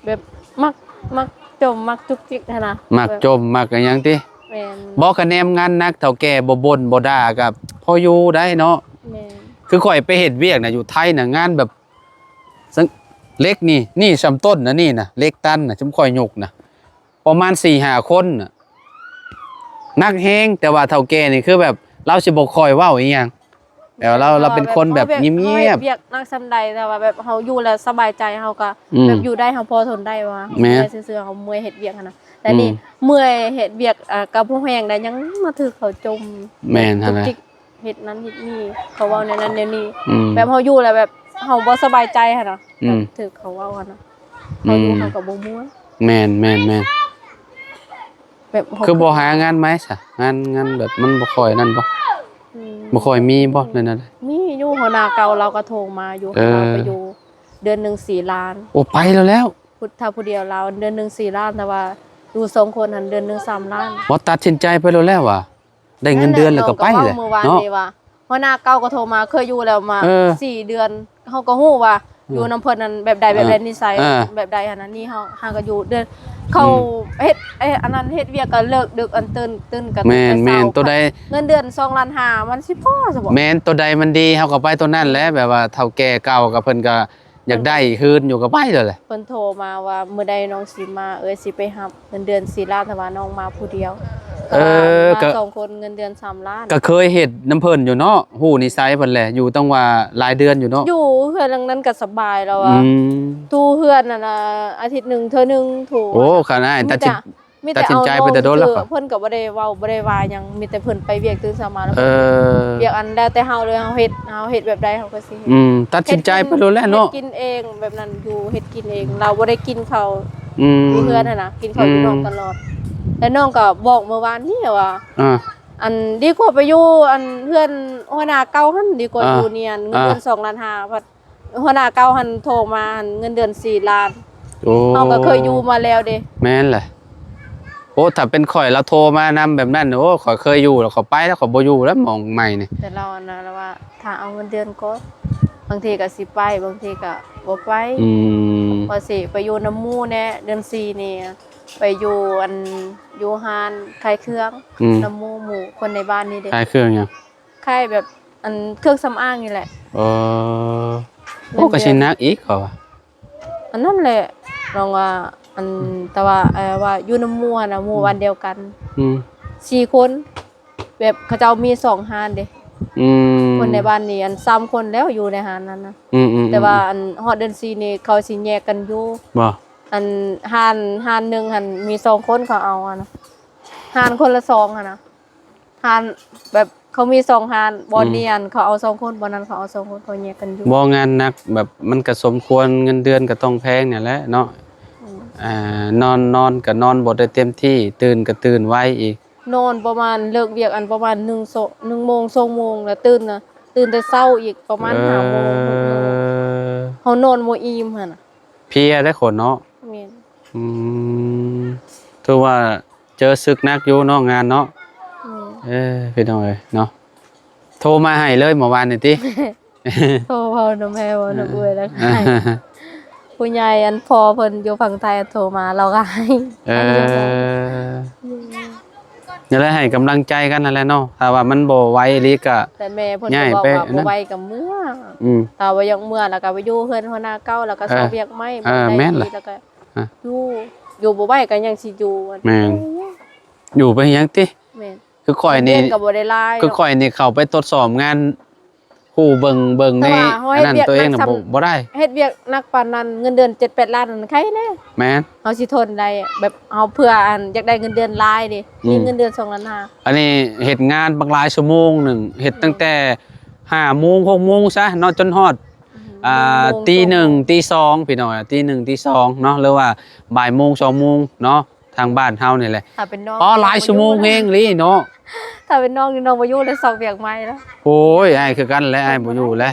ແບບມັກ ມັກຈົ່ມ ມັກຈຸກຈິກຫັ້ນນະ ມັກຈົ່ມ ແບບ ມັກອີຫຍັງຕິ? ແມ່ນ ບໍ່ກະແນມງານໜັກ ເຖົ້າແກ່ບໍ່ບົ່ນບໍ່ດ່າກໍພໍຢູ່ໄດ້ເນາະ. ແມ່ນ ຄືຂ້ອຍໄປເຮັດວຽກນະ ຢູ່ໄທນະ ງານແບບ ເຫຼັກນີ້ ນີ້ສ່ຳຕົ້ນນະ ນີ້ນະ ເຫຼັກຕັນນະ ຊຸມຂ້ອຍຍົກນະ ປະມານສີ່ຫ້າຄົນນະ ໜັກແຮງ. ແຕ່ວ່າເຖົ້າແກ່ນີ້ຄືແບບລາວຊິບໍ່ຄ່ອຍເວົ້າອີ່ຫຍັງ ແບບວ່າລາວ ລາວເປັນຄົນແບບງຽບໆ ເຮົາເຮັດວຽກໜັກສ່ຳໃດ ແຕ່ວ່າແບບເຮົາຢູ່ແລ້ວສະບາຍໃຈ ເຮົາກໍ ອືມ ແບບຢູ່ໄດ້ ເຮົາພໍທົນໄດ້ວ່າ ແມ່ນ ເມື່ອຍຊື່ໆ ເຮົາເມື່ອຍເຮັດວຽກຫັ້ນນະ. ແຕ່ນີ້ ອືມ ເມື່ອຍເຮັດວຽກ ອ່າ ກັບຮູ້ແຮງໄດ້ ຍັງມາຖືກເຂົາຈົ່ມ. ແມ່ນຫັ້ນແຫຼະ ຈຸກຈິກ ເຮັດນັ້ນເຮັດນີ້ ເຂົາເວົ້າແນວນັ້ນແນວນີ້. ອືມ ແບບເຮົາຢູ່ແລ້ວແບບເຮົາບໍ່ສະບາຍໃຈຫັ້ນນະ. ອືມ ແບບຖືກເຂົາເວົ້າຫັ້ນນະ ອືມ ເຮົາຢູ່ເຮົາກໍບໍ່ມ່ວນ. ແມ່ນໆໆ ແບບເຮົາ ຄືບໍ່ຫາງານໃໝ່ຊະ? ງານ ງານແບບມັນບໍ່ຄ່ອຍນັ້ນບໍ່? ອືມ ບໍ່ຄ່ອຍມີບໍ່ ຫຼືແນວໃດ? ມີຢູ່ ຫົວໜ້າເກົ່າລາວກໍໂທມາຢູ່. ເອີ ລາວໄປຢູ່ເດືອນໜຶ່ງສີ່ລ້ານ. ໂອ້ ໄປແລ້ວແລ້ວ ພຸດ ຖ້າຜູ້ດຽວລາວເດືອນໜຶ່ງສີ່ລ້ານ ແຕ່ວ່າຢູ່ສອງຄົນຫັ້ນເດືອນໜຶ່ງສາມລ້ານ. ບໍ່ ຕັດສິນໃຈໄປໂລດແລ້ວວ່າ ໄດ້ເງິນເດືອນແລ້ວກໍໄປແຫຼະເນາະ. ເມື່ອວານນີ້ວ່າ ຫົວໜ້າເກົ່າກໍໂທມາ ເຄີຍຢູ່ແລ້ວມາ ເອີ ສີ່ເດືອນ ເຮົາກໍຮູ້ວ່າ ເອີ ຢູ່ນຳເພິ່ນນັ້ນແບບໃດ ເອີ ແບບໃດ ນິໄສ ເອີ ແບບໃດຫັ້ນນະ. ນີ້ເຮົາຫາກໍຢູ່ເດືອນ ເຂົາ ອືມ ເຮັດ ເຮັດອັນນັ້ນ ເຮັດວຽກກໍເລີກດຶກ ອັນຕື່ນ ຕື່ນກໍ ແມ່ນໆ ແຕ່ເຊົ້າ ໂຕໃດ ເງິນເດືອນສອງລ້ານຫ້າ ມັນຊິພໍຊະບໍ່? ແມ່ນ ໂຕໃດມັນດີ ເຮົາກໍໄປໂຕນັ້ນແຫຼະ. ແບບວ່າເຖົ້າແກ່ເກົ່າກໍເພິ່ນກໍ ຢາກໄດ້ຄືນຢູ່ກໍໄປໂລດແຫຼະ. ເພິ່ນໂທມາວ່າ ມື້ໃດນ້ອງຊິມາ ເອື້ອຍຊິໄປຮັບ ເງິນເດືອນສີ່ລ້ານ ແຕ່ວ່ານ້ອງມາຜູ້ດຽວ. ເອີ ແຕ່ວ່າມາສອງຄົນເງິນເດືອນສາມລ້ານ. ກໍເຄີຍເຮັດນຳເພິ່ນຢູ່ເນາະ ຮູ້ນິໄສເພິ່ນແຫຼະ ຢູ່ຕັ້ງວ່າຫຼາຍເດືອນຢູ່ເນາະ. ຢູ່ເຮືອນຫຼັງນັ້ນກໍສະບາຍແລ້ວວ່າ ອືມ ຢູ່ເຮືອນນັ້ນນະ ອາທິດໜຶ່ງເທື່ອໜຶ່ງ. ໂອ້ ຂະໜາດຕັດສິນ ມີແຕ່ ຕັດສິນໃຈໄປແຕ່ດົນແລ້ວ. ເພິ່ນກໍບໍ່ໄດ້ເວົ້າບໍ່ໄດ້ວ່າຫຍັງ ມີແຕ່ເພິ່ນໄປວຽກຕື່ນເຊົ້າມາແລ້ວ. ເອີ ວຽກອັນແລ້ວແຕ່ເຮົາເລີຍ ເຮົາເຮັດ ເຮົາເຮັດແບບໃດເຮົາກໍຊິເຮັດ. ອືມ ຕັດສິນໃຈໄປໂລດແຫຼະເນາະ ເຮັດກິນເອງແບບນັ້ນ ຢູ່ເຮັດກິນເອງ. ລາວບໍ່ໄດ້ກິນເຂົ້າ ອືມ ຢູ່ເຮືອນຫັ້ນນະ ກິນເຂົ້າຢູ່ນອກຕະຫຼອດ. ແລ້ວນ້ອງກໍບອກມື້ວານນີ້ວ່າ ອ່າ ອັນ ດີກວ່າໄປຢູ່ອັນເຮືອນຫົວໜ້າເກົ່າຫັ້ນ ດີກວ່າຢູ່ນີ້ ເງິນເດືອນສອງລ້ານຫ້າ ພັດ ຫົວໜ້າເກົ່າຫັ້ນໂທມາຫັ້ນ ເງິນເດືອນສີ່ລ້ານ. ໂອ້ ເຮົາກໍເຄີຍຢູ່ມາແລ້ວເດ້. ແມ່ນແຫຼະ. ໂອ້ ຖ້າເປັນຂ້ອຍລາວໂທມານຳແບບນັ້ນ ໂອ້ ຂ້ອຍເຄີຍຢູ່ແລ້ວ ຂ້ອຍໄປແລ້ວ ຂ້ອຍບໍ່ຢູ່ແລ້ວ ໝ່ອງໃໝ່ນີ້. ແຕ່ລາວອັນນັ້ນລາວວ່າ ຖ້າເອົາເງິນເດືອນກ່ອນ ບາງທີກໍຊິໄປ ບາງທີກໍບໍ່ໄປ. ອືມ ວ່າຊິໄປຢູ່ນຳໝູ່ແດ່ ເດືອນສີ່ນີ້ໄປຢູ່ອັນ ຢູ່ຮ້ານຂາຍເຄື່ອງ ອືມ ນຳໝູ່ ໝູ່ຄົນໃນບ້ານນີ້ເດ້. ຂາຍເຄື່ອງຫຍັງ? ຂາຍແບບ ອັນ ເຄື່ອງສຳອາງນີ້ແຫຼະ. ເອີ ໂອ້ ກໍຊິໜັກອີກເຂົາວ່າ. ອັນນັ້ນແຫຼະ ນ້ອງວ່າ ອັນ ອືມ ແຕ່ວ່າ ເອີ ວ່າຢູ່ນຳໝູ່ຫັ້ນນະ ໝູ່ ອືມ ບ້ານດຽວກັນ ອືມ ສີ່ຄົນ ແບບເຂົາເຈົ້າມີສອງຮ້ານເດ້. ອືມ ຄົນໃນບ້ານນີ້ ອັນ ສາມຄົນແລ້ວຢູ່ໃນຮ້ານນັ້ນນະ. ອືມໆໆ ແຕ່ວ່າ ອັນ ຮອດເດືອນສີ່ນີ້ເຂົາຊິແຍກກັນຢູ່. ບໍ່ ອັນ ຮ້ານ ຮ້ານໜຶ່ງຫັ້ນມີສອງຄົນ ເຂົາເອົາຫັ້ນນະ ຮ້ານຄົນລະສອງຫັ້ນນະ. ຮ້ານແບບເຂົາມີສອງຮ້ານ ບ່ອນນີ້ ອືມ ອັນ ເຂົາເອົາສອງຄົນ ບ່ອນນັ້ນເຂົາເອົາສອງຄົນ ເຂົາແຍກກັນຢູ່. ບໍ່ ງານໜັກແບບມັນກໍສົມຄວນ ເງິນເດືອນກໍຕ້ອງແພງນີ້ແຫຼະເນາະ. ອືມ ອ່າ ນອນ ນອນກໍນອນບໍ່ໄດ້ເຕັມທີ່ ຕື່ນກໍຕື່ນໄວອີກ. ນອນປະມານ ເລີກວຽກ ອັນ ປະມານໜຶ່ງໂຊ ໜຶ່ງໂມງ ສອງໂມງ ແລ້ວຕື່ນນະ ຕື່ນແຕ່ເຊົ້າອີກປະມານ ເອີ ຫ້າໂມງ ຫົກໂມງ ເຮົານອນບໍ່ອີ່ມຫັ້ນນະ. ເພຍເດ້ຄົນເນາະ. ແມ່ນ. ອືມ ຖືວ່າເຈີສຶກໜັກຢູ່ເນາະ ງານເນາະ. ແມ່ນ. ເອີ ພີ່ນ້ອງເອີຍເນາະ ໂທມາໃຫ້ເລີຍເມື່ອວານນີ້ຕິ? ໂທເວົ້ານຳແມ່ ເວົ້ານຳເອື້ອຍ ແລ້ວກໍໃຫ້ ຜູ້ໃຫຍ່ ອັນ ພໍ່ເພິ່ນຢູ່ຝັ່ງໄທ ອັນ ໂທມາ ລາວກໍໃຫ້. ເອີ ນີ້ແຫຼະ ໃຫ້ກຳລັງໃຈກັນຫັ້ນແຫຼະເນາະ ຖ້າວ່າມັນບໍ່ໄຫວອີ່ຫຼີກໍ ແຕ່ແມ່ເພິ່ນກໍບອກວ່າ ບໍ່ໄຫວກໍເມືອ. ອືມ ຖ້າວ່າຢາກເມືອ ແລ້ວກໍໄປຢູ່ເຮືອນຫົວໜ້າເກົ່າ ແລ້ວກໍ ເອີ ຊອກວຽກໃໝ່. ເອີ ແມ່ນແຫຼະ ຢູ່ ຢູ່ບໍ່ໄຫວກໍຍັງຊິຢູ່. ແມ່ນ. ຢູ່ໄປເຮັດຫຍັງຕິ? ແມ່ນ. ຄືຂ້ອຍນີ້ ເງິນເດືອນກໍບໍ່ໄດ້ຫຼາຍ ຄືຂ້ອຍນີ້ເຂົ້າໄປທົດສອບງານ ໂຮ ຜູ້ເບິ່ງ ເບິ່ງໃນ ແຕ່ວ່າເຮົາເຮັດວຽກ ອັນນັ້ນ ຕົວເອງນະ ໜັກປານນັ້ນ ບໍ່ ບໍ່ໄດ້ ເຮັດວຽກໜັກປານນັ້ນ ເງິນເດືອນເຈັດແປດລ້ານນັ້ນ ໃຄແດ່. ແມ່ນ ເຮົາຊິທົນໄດ້ ແບບເຮົາເພື່ອອັນຢາກໄດ້ເງິນເດືອນຫຼາຍເດ້ ອືມ ມີເງິນເດືອນສອງລ້ານຫ້າ. ອັນນີ້ເຮັດງານບັກຫຼາຍຊົ່ວໂມງໜຶ່ງ ເຮັດຕັ້ງແຕ່ ອືມ ຫ້າໂມງ ຫົກໂມງຊະເນາະ ຈົນຮອດ ອືມ ອ່າ ໜຶ່ງໂມງ ຕີໜຶ່ງ ສອງໂມງ ຕີສອງ ພີ່ນ້ອງ ຕີໜຶ່ງ ຕີສອງເນາະ ຫຼືວ່າບ່າຍໂມງ ສອງໂມງເນາະ ທາງບ້ານເຮົານີ້ແຫຼະ. ຖ້າເປັນນ້ອງ ອໍ ຫຼາຍຊົ່ວໂມງແຮງອີ່ຫຼີເນາະ. ຖ້າເປັນນ້ອງນີ້ ນ້ອງບໍ່ຢູ່ແລ້ວ ຊອກວຽກໃໝ່ແລ້ວ. ໂອ້ຍ ອ້າຍຄືກັນແຫຼະ ອ້າຍບໍ່ຢູ່ແລ້ວ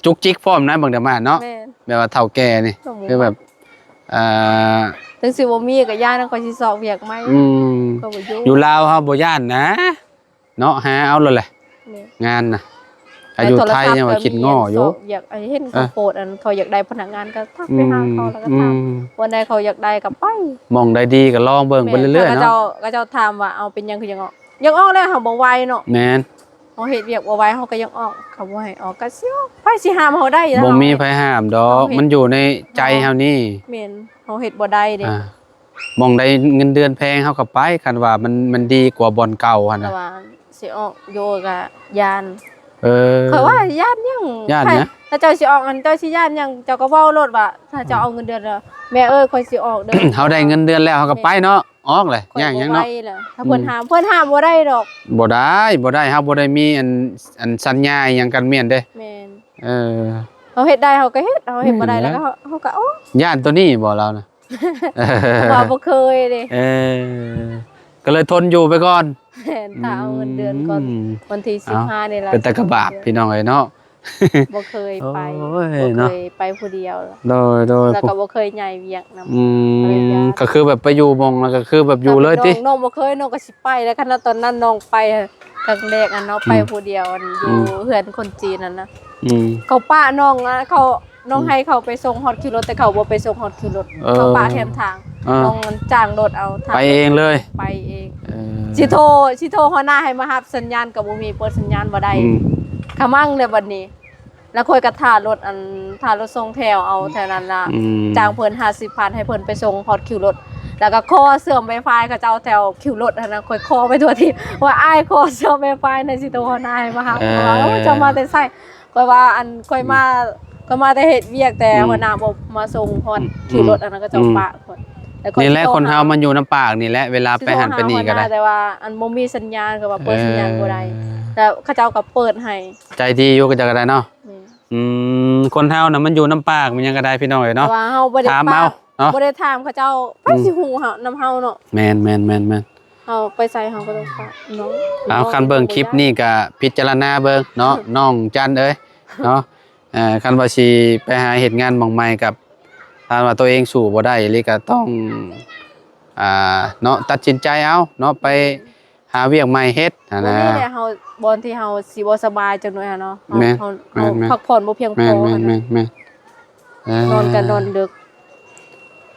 ຈຸກຈິກພ້ອມນະ ເບິ່ງແຕ່ມາເນາະ. ແມ່ນ ແບບວ່າເຖົ້າແກ່ນີ້ ຄືແບບ ອ່າ ເຖິງຊິບໍ່ມີກໍຢ່ານະ ຂ້ອຍຊິຊອກວຽກໃໝ່. ອືມ ຂ້ອຍບໍ່ຢູ່ ຢູ່ລາວເຮົາບໍ່ຢ້ານນະ ເນາະ ຫາເອົາໂລດແຫຼະ. ແມ່ນ ງານນະ ອາຍຸໄທຍັງວ່າຄິດງໍ້ຢູ່. ຊອກວຽກ ເຫັນເຂົາໂພສອັນ ເຂົາຢາກໄດ້ພະນັກງານກໍທັກໄປຫາເຂົາ ແລ້ວກໍຖາມ ອືມ ບ່ອນໃດເຂົາຢາກໄດ້ກໍໄປ ໝ່ອງໃດດີກໍລອງເບິ່ງໄປເລື້ອຍໆເນາະ. ເຂົາເຈົ້າ ເຂົາເຈົ້າຖາມວ່າ ເອົາ ເປັນຫຍັງຄືຍັງອອກ ຢາກອອກແລ້ວ ເຮົາບໍ່ໄຫວເນາະ. ແມ່ນ ເຮົາເຮັດວຽກບໍ່ໄຫວ ເຮົາກໍຢາກອອກ ເຂົາບໍ່ໃຫ້ອອກກໍຊິອອກ ໃຜຊິຫ້າມເຮົາໄດ້ລະ. ບໍ່ມີໃຜຫ້າມດອກ ມັນຢູ່ໃນໃຈເຮົານີ້. ແມ່ນ ເຮົາເຮັດບໍ່ໄດ້ເດ້. ອ່າ ໝ່ອງໃດເງິນເດືອນແພງເຮົາກໍໄປ ຄັນວ່າມັນ ມັນດີກວ່າບ່ອນເກົ່າຫັ້ນນະ. ແຕ່ວ່າຊິອອກຢູ່ກໍຢ້ານ. ເອີ ຂ້ອຍວ່າຢ້ານຫຍັງ? ຢ້ານຫຍັງ? ຖ້າເຈົ້າຊິອອກຫັ້ນ ເຈົ້າຊິຢ້ານຫຍັງ? ເຈົ້າກໍເວົ້າໂລດວ່າ ຖ້າເຈົ້າເອົາເງິນເດືອນແລ້ວ ແມ່ເອີຍ ຂ້ອຍຊິອອກເດີ. ເຮົາໄດ້ເງິນເດືອນແລ້ວ ເຮົາກໍໄປເນາະ ອອກເລີຍ. ຂ້ອຍ ຍ່າງຫຍັງເນາະ? ຖ້າເພິ່ນຫ້າມ ອືມ ເພິ່ນຫ້າມບໍ່ໄດ້ດອກ. ບໍ່ໄດ້ ບໍ່ໄດ້ ເຮົາບໍ່ໄດ້ມີອັນ ອັນສັນຍາຫຍັງກັນ ແມ່ນເດ້. ແມ່ນ ເອີ ເຮົາເຮັດໄດ້ເຮົາກໍເຮັດ ເຮົາເຮັດບໍ່ໄດ້ແລ້ວກໍ ເຮົາກໍອອກ. ຢ້ານຕົວນີ້ບໍ່ລາວນະ? ເພາະວ່າບໍ່ເຄີຍເດ້. ເອີ ກໍເລີຍທົນຢູ່ໄປກ່ອນ. ແມ່ນ ຖ້າເອົາເງິນເດືອນກ່ອນ ອືມ ວັນທີສິບຫ້ານີ້ລະ ເປັນຕາກະບາບພີ່ນ້ອງເອີຍເນາະ. ບໍ່ເຄີຍໄປ ໂອ້ຍ ບໍ່ເຄີຍໄປຜູ້ດຽວ. ໂດຍໆ ແລ້ວກໍບໍ່ເຄີຍຍ້າຍວຽກນຳ. ອືມ ກໍເລີຍຢ້ານ ກໍຄືແບບໄປຢູ່ໝ່ອງ ແລ້ວກໍຄືແບບຢູ່ເລີຍຕິ? ນ້ອງ ນ້ອງບໍ່ເຄີຍ ນ້ອງກໍຊິໄປແລ້ວ. ຂະໜາດຕອນນັ້ນນ້ອງໄປ ຄັ້ງແລກຫັ້ນເນາະ ອືມ ໄປຜູ້ດຽວ ອັນ ອືມ ຢູ່ເຮືອນຄົນຈີນຫັ້ນນະ. ອືມ ເຂົາປະນ້ອງນະ ເຂົາ ນ້ອງ ອືມ ໃຫ້ເຂົາໄປສົ່ງຮອດຄິວລົດ ແຕ່ເຂົາບໍ່ໄປສົ່ງຮອດຄິວລົດ. ເອີ ເຂົາປະແຄມທາງ. ເອີ ນ້ອງຈ້າງລົດເອົາ ໄປເອງເລີຍ? ໄປເອງ. ເອີ ຊິໂທ ຊິໂທຫົວໜ້າໃຫ້ມາຮັບ ສັນຍານກໍບໍ່ມີ ເປີດສັນຍານບໍ່ໄດ້. ອືມ ຂະມັງເລີຍບັດນີ້. ແລ້ວຂ້ອຍກໍຖ້າລົດ ອັນ ຖ້າລົດສອງແຖວເອົາແຖວນັ້ນລະ. ອືມ ຈ້າງເພິ່ນຫ້າສິບພັນ ໃຫ້ເພິ່ນໄປສົ່ງຮອດຄິວລົດ ແລ້ວກໍຂໍເຊື່ອມໄວຟາຍເຂົາເຈົ້າແຖວຄິວລົດຫັ້ນນະ. ຂ້ອຍຂໍໄປທົ່ວທີ່ ວ່າ ອ້າຍ ຂໍເຊື່ອມໄວຟາຍແດ່ ຊິໂທຫານາຍມາຫາ. ເອີ ເຈົ້າມາແຕ່ໃສ? ຂ້ອຍວ່າ ອັນ ຂ້ອຍມາ ອືມ ຂ້ອຍມາແຕ່ເຮັດວຽກ ແຕ່ ອືມ ຫົວໜ້າບໍ່ມາສົ່ງຮອດ ອືມ ທີ່ລົດ ອັນນັ້ນ ເຂົາເຈົ້າ ອືມ ປະຂ້ອຍ. ແລ້ວຂ້ອຍ ນີ້ແຫຼະ ຊິໂທຫາ ຄົນເຮົາມັນຢູ່ນຳປາກນີ້ແຫຼະ ເວລາໄປຫັ້ນໄປນີ້ກໍໄດ້ ຊິໂທຫາຫົວໜ້າ ແຕ່ວ່າ ອັນ ບໍ່ມີສັນຍານ ກໍວ່າເປີດ ເອີ ສັນຍານບໍ່ໄດ້ ແລ້ວເຂົາເຈົ້າກໍເປີດໃຫ້. ໃຈດີຢູ່ ເຂົາເຈົ້າກໍໄດ້ເນາະ. ແມ່ນ ອືມ ຄົນເຮົານະ ມັນຢູ່ນຳປາກ ມັນຫຍັງກໍໄດ້ ພີ່ນ້ອງເອີຍເນາະ. ແຕ່ວ່າເຮົາບໍ່ໄດ້ ຖາມເອົາເນາະ ບໍ່ໄດ້ຖາມເຂົາເຈົ້າ ໃຜ ອືມ ຊິຮູ້ເຮົາ ນຳເຮົາເນາະ. ແມ່ນໆໆໆ ເຮົາໄປໃສເຮົາກໍຕ້ອງຖາມເນາະ. ເອົາ ຄັນເບິ່ງຄລິບນີ້ກໍພິຈາລະນາເບິ່ງເນາະ ອືມ ນ້ອງຈັນເອີຍເນາະ. ເອີ ຄັນວ່າຊິໄປຫາເຮັດງານໝ່ອງໃໝ່ກັບ ຖ້າວ່າຕົວເອງສູ້ບໍ່ໄດ້ອີ່ຫຼີກໍຕ້ອງ ອ່າ ເນາະ ຕັດສິນໃຈເອົາເນາະ ໄປ ອືມ ຫາວຽກໃໝ່ເຮັດຫັ້ນນະ. ມື້ນີ້ແຫຼະ ເຮົາ ບ່ອນທີ່ເຮົາຊິບໍ່ສະບາຍຈັກໜ້ອຍຫັ້ນເນາະ. ແມ່ນ ເຮົາ ແມ່ນ ເຮົາ ແມ່ນ ພັກຜ່ອນບໍ່ພຽງພໍ. ແມ່ນໆໆໆ ເອີ ນອນກໍນອນດຶກ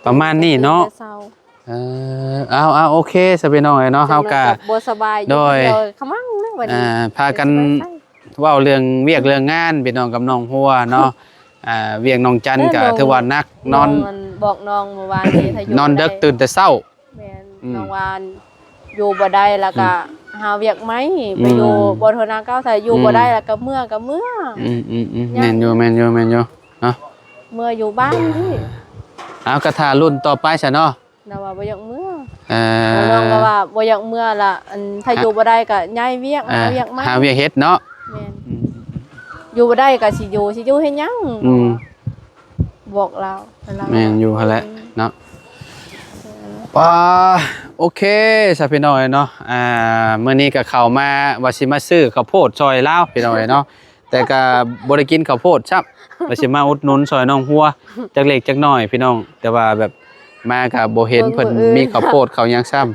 ປະມານນີ້ເນາະ. ຕື່ນແຕ່ເຊົ້າ ເອີ ເອົາໆ ໂອເຄ ຊະ ພີ່ນ້ອງເອີຍເນາະ. ເຮົາກໍ ຈັກໜ້ອຍກໍບໍ່ສະບາຍຢູ່ ໂດຍ ຜູ້ດຽວຂະມັງເນາະ ບັດນີ້ ອ່າ ພາກັນ ຊິໄປໃສ ເວົ້າເລື່ອງວຽກເລື່ອງງານ ພີ່ນ້ອງ ກັບນ້ອງຫົວເນາະ. ອ່າ ວຽກນ້ອງຈັນກໍ ເອີ ນ້ອງ ຖືວ່າໜັກ ນ້ອງ ນອນ ອັນ ບອກນ້ອງມື້ວານນີ້ ຖ້າຢູ່ ນອນເດິກ ບໍ່ໄດ້ ຕື່ນແຕ່ເຊົ້າ. ແມ່ນ ອືມ ນ້ອງວ່າຢູ່ບໍ່ໄດ້ ແລ້ວກໍ ອືມ ຫາວຽກໃໝ່ ອືມ ໄປຢູ່ບ່ອນຫົວໜ້າເກົ່າ. ຖ້າຢູ່ ອືມ ບໍ່ໄດ້ ແລ້ວກໍເມືອ ກໍເມືອ. ອືມໆໆ ແມ່ນຢູ່ ແມ່ນຢູ່ ແມ່ນຢູ່ເນາະ ເມືອຢູ່ບ້ານນີ້. ເອົາ ກໍຖ້າລຸ້ນຕໍ່ໄປຊະເນາະ. ລາວວ່າບໍ່ຢາກເມືອ. ເອີ ນ້ອງກໍວ່າບໍ່ຢາກເມືອລະ ອັນ ຖ້າຢູ່ບໍ່ໄດ້ກໍຍ້າຍວຽກ ເອີ ຫາວຽກໃໝ່ ຫາວຽກເຮັດເນາະ. ແມ່ນ ອືມ ຢູ່ບໍ່ໄດ້ກໍຊິຢູ່ ຊິຢູ່ເຮັດຫຍັງ? ອືມ ບອກລາວ ແມ່ນຢູ່ຫັ້ນແຫຼະເນາະ. ເອີ ປ້າ ໂອເຄ ຊະ ພີ່ນ້ອງເອີຍເນາະ. ອ່າ ມື້ນີ້ກໍເຂົ້າມາວ່າຊິມາຊື້ເຂົ້າໂພດຊ່ອຍລາວ ພີ່ນ້ອງເອີຍເນາະ. ແຕ່ກໍບໍ່ໄດ້ກິນເຂົ້າໂພດຊ້ຳ ວ່າຊິມາອຸດໜູນຊ່ອຍນ້ອງຫົວຈັກເລັກຈັກນ້ອຍ ພີ່ນ້ອງ. ແຕ່ວ່າແບບມາກໍບໍ່ເຫັນເພິ່ນມີເຂົ້າໂພດເຂົ້າຫຍັງຊ້ຳ.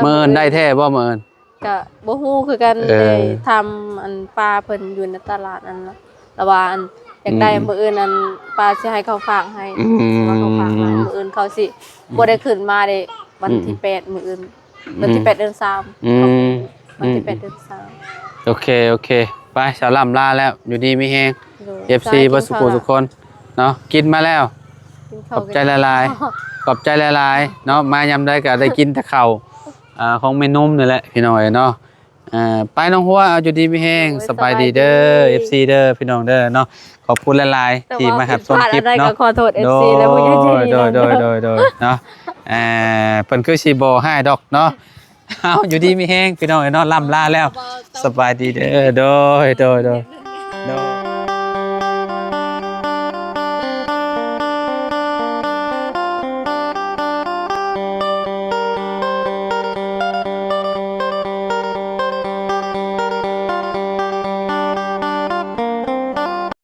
ມື້ອື່ນໄດ້ແທ້ບໍ່ ມື້ອື່ນ? ກະບໍ່ຮູ້ຄືກັນ ເອີ ໄດ້ຖາມອັນປ້າເພິ່ນຢູ່ໃນຕະຫຼາດນັ້ນລະ ລະວ່າອັນຢາກໄດ້ ອືມ ມື້ອື່ນອັນປ້າຊິໃຫ້ເຂົາຝາກໃຫ້ ອືມ ວ່າເຂົາຝາກມາ ມື້ອື່ນເຂົາຊິ ອືມ ບໍ່ໄດ້ຂຶ້ນມາເດ້ ວັນທີ ອືມ ແປດ ມື້ອື່ນ ວັນທີ ອືມ ແປດ ເດືອນສາມ ອືມ ວັນທີ ອືມ ແປດ ເດືອນສາມ. ໂອເຄ ໂອເຄ ໄປ ສາວລ່ຳລາແລ້ວ ຢູ່ດີມີແຮງ ໂດຍ ເອັຟຊີ ເບິດສູ່ຜູ້ສູ່ຄົນເນາະ. ກິນມາແລ້ວ ກິນເຂົ້າ ຂອບໃຈຫຼາຍໆ ຂອບໃຈຫຼາຍໆເນາະ. ມາຍາມໃດກໍໄດ້ກິນແຕ່ເຂົ້າ ອ່າ ຂອງແມ່ນົມນີ້ແຫຼະ ພີ່ນ້ອງເອີຍເນາະ. ອ່າ ໄປນ້ອງຫົວ ເອົາ ຢູ່ດີມີແຮງ ໂດຍ ສະບາຍດີເດີ ສະບາຍດີ ເອັຟຊີເດີ ພີ່ນ້ອງເດີເນາະ ຂອບຄຸນຫຼາຍໆ ທີ່ມາຮັບຊົມຄລິບເນາະ ແຕ່ວ່າຜິດພາດອັນໃດກໍຂໍໂທດ ເອັຟຊີ ແລ້ວຜູ້ໃຫຍ່ໃຈດີນຳເດີ ໂດຍ ໂດຍ ໂດຍ ເນາະ ອ່າ ເພິ່ນຄືຊິບໍ່ຮ້າຍດອກເນາະ ເອົາ ຢູ່ດີມີແຮງ ພີ່ນ້ອງເອີຍເນາະ ລ່ຳລາແລ້ວ ສະບາຍດີເດີ ໂດຍ ໂດຍ ໂດຍ ໂດຍ.